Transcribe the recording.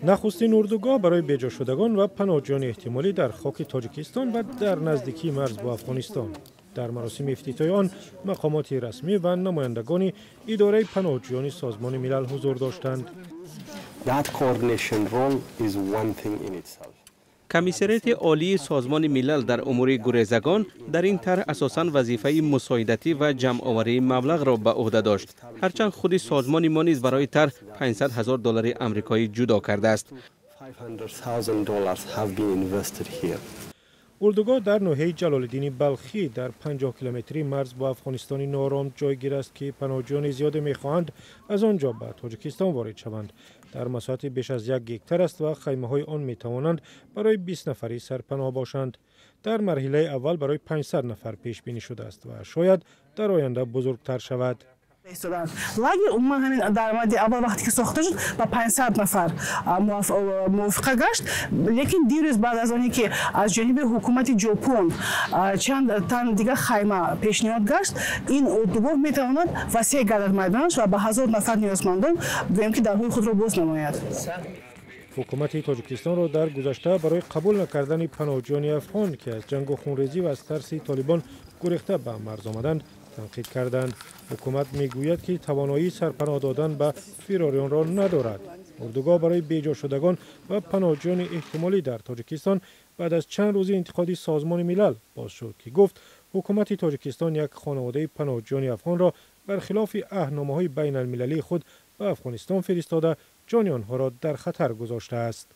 Нахустин урдугоҳ барои беҷошудагон ва паноҳҷӯёни эҳтимолӣ дар хоки Тоҷикистон ва дар наздикии марз бо Афғонистон. Дар маросими ифтитоҳи он мақомоти расмӣ ва намояндагони идораи паноҳҷӯёни Созмони Милал ҳузур доштанд. That coordination role is one thing in itself. Комиссариати Олии Созмони Милал дар умури гурезагон дар ин тарҳ асосан вазифаи мусоидатӣ ва ҷамъоварии маблағро ба ӯҳда дошт, ҳарчанд худи созмони мо низ барои тарҳ 500 ҳазор доллари амрикоӣ ҷудо кардааст. $500,000 have been invested here. Урдугоҳ дар ноҳияи Ҷалолиддини Балхӣ, дар 50 километрии марз бо Афғонистони ноором ҷойгир аст, ки паноҳҷӯёни зиёде мехоҳанд аз он ҷо ба Тоҷикистон ворид шаванд. Дар масоҳати беш аз 1 гектар аст ва хаймаҳои он метавонанд барои 20 нафарӣ сарпаноҳ бошанд. Дар марҳилаи аввал барои 500 нафар пешбинӣ шудааст ва шояд дар оянда бузургтар шавад. Лагер умуман ҳамин дар мадди аввал, вақте ки сохта шуд, ба 500 нафар мувофиқа гашт, лекин дирӯз, баъд аз оне ки аз ҷониби ҳукумати Ҷопон чанд тан дигар хайма пешниҳод гашт, ин урдугоҳ метавонад васеъ гардад майдонаш ва ба 1000 нафар ниёзмандон, гӯем ки, дарҳои худро боз намояд. Ҳукумати Тоҷикистонро дар гузашта барои қабул накардани паноҳҷӯёни афғон, ки аз ҷангу хунрезӣ ва аз тарси Толибон гурехта ба марз омаданд, танқид карданд. Ҳукумат мегӯяд, ки тавоноии сарпаноҳ додан ба фирориёнро надорад. Урдугоҳ барои беҷошудагон ва паноҳҷӯёни эҳтимолӣ дар Тоҷикистон баъд аз чанд рӯзи интиқоди Созмони Милал боз шуд, ки гуфт ҳукумати Тоҷикистон як хонаводаи паноҳҷӯёни афғонро бар хилофи аҳдномаҳои байналмилалии худ ба Афғонистон фиристода, ҷони онҳоро дар хатар гузоштааст.